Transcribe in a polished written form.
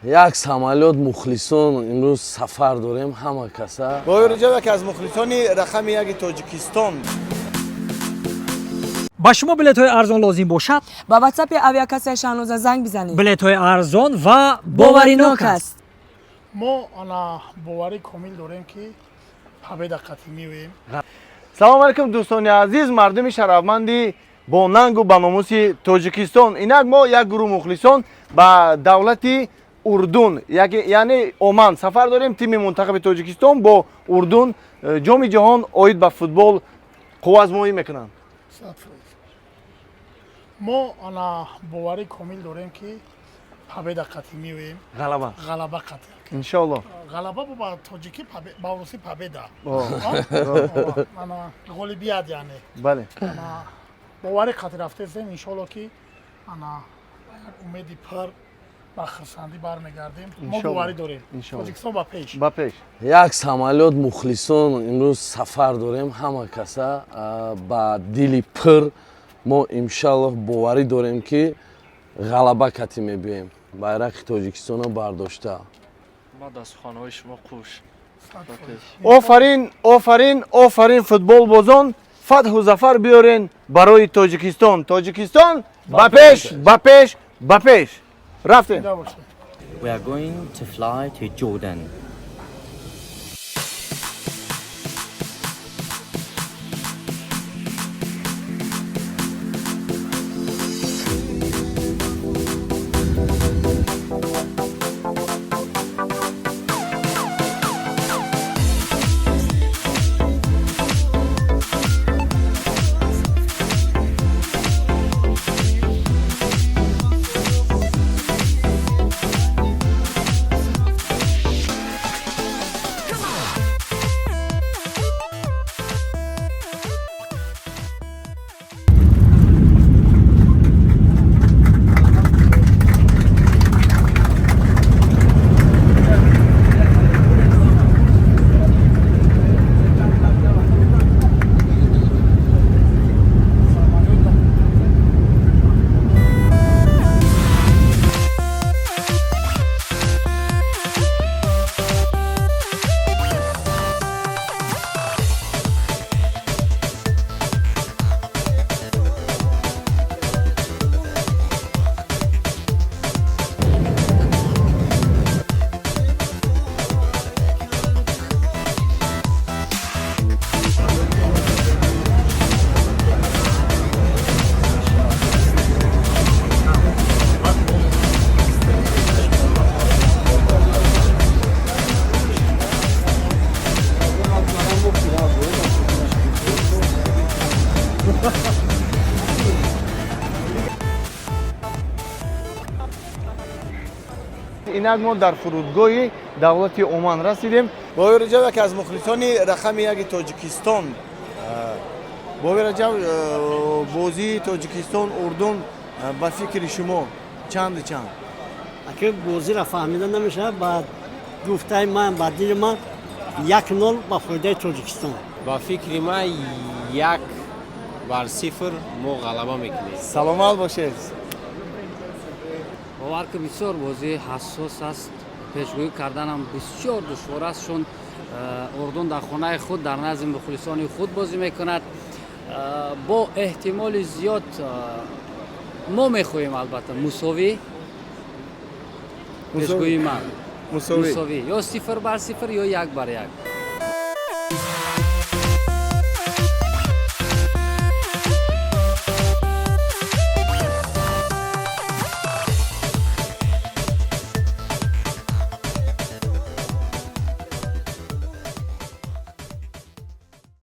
Як самолёт мухлисон имрӯз сафар дорем ҳама каса. Бобои Раҷаб яке аз мухлисони рақами яки Тоҷикистон. Ба шумо билетҳои арзон лозим бошад? Ба ватсапи авиакассаи Шаҳноза занг бизанед. Билетҳои арзон ва боваринок аст. Мо ана боварӣ комил дорем, ки победа қатъӣ меоем. Салому алайкум, дӯстони азиз, мардуми шарафманди бо нангу ба номуси Тоҷикистон. Инак мо як гурӯҳ мухлисон ба давлати Урдун, яъне Оман сафар дорем. Тими мунтахаби Тоҷикистон бо Урдун Ҷоми ҷаҳон оид ба футбол қувваазмоӣ мекунанд. 100%. Мо ана боварӣ комил дорем, ки победа қатъӣ меоем. Ғалаба. Ғалаба қатъӣ. Иншоалло. Ғалаба ба тоҷикӣ, ба русӣ победа, ана ғолибият яъне. Бале. Ана боварӣ қатъӣ рафтесем, иншоалло, ки ана як умеди пур ба хурсандӣ бармегардем. Мо боварӣ дорем, Тоҷикистон ба пеш. Ба пеш. Як самолёт мухлисон имрӯз сафар дорем ҳама каса ба дили пур. Мо иншаллоҳ боварӣ дорем, ки ғалаба катӣ мебиёем, байрақи Тоҷикистонро бардошта. Ма дастхонаҳои шумо қуш. Офарин, офарин, офарин, футболбозон! Фатҳу зафар биёрен барои Тоҷикистон. Тоҷикистон ба пеш, ба пеш, ба пеш! Рафтем. We are going to fly to Jordan. Инак мо дар фурудгоҳи давлати Оман расидем. Бобои Раҷаб яке аз мухлисони рақами яки Тоҷикистон. Бобои Раҷаб, бозии Тоҷикистон Урдун ба фикри шумо чанду чанд? Аки бозиро фаҳмида намешавад. Ба гуфтаи ман, ба дили ман, 1-0 ба фоидаи Тоҷикистон. Ба фикри ман, 1-0 мо ғалаба мекунем. Саломат бошед. Бовар ки, бисёр бозии ҳассос аст, пешгӯӣ карданам бисёр душвор аст, чун Урдун дар хонаи худ, дар назди мухлисони худ бозӣ мекунад. Бо эҳтимоли зиёд мо мехоҳем, албатта, мусовӣ. Пешгӯии ман: мусовӣ ё 0-0 ё 1-1.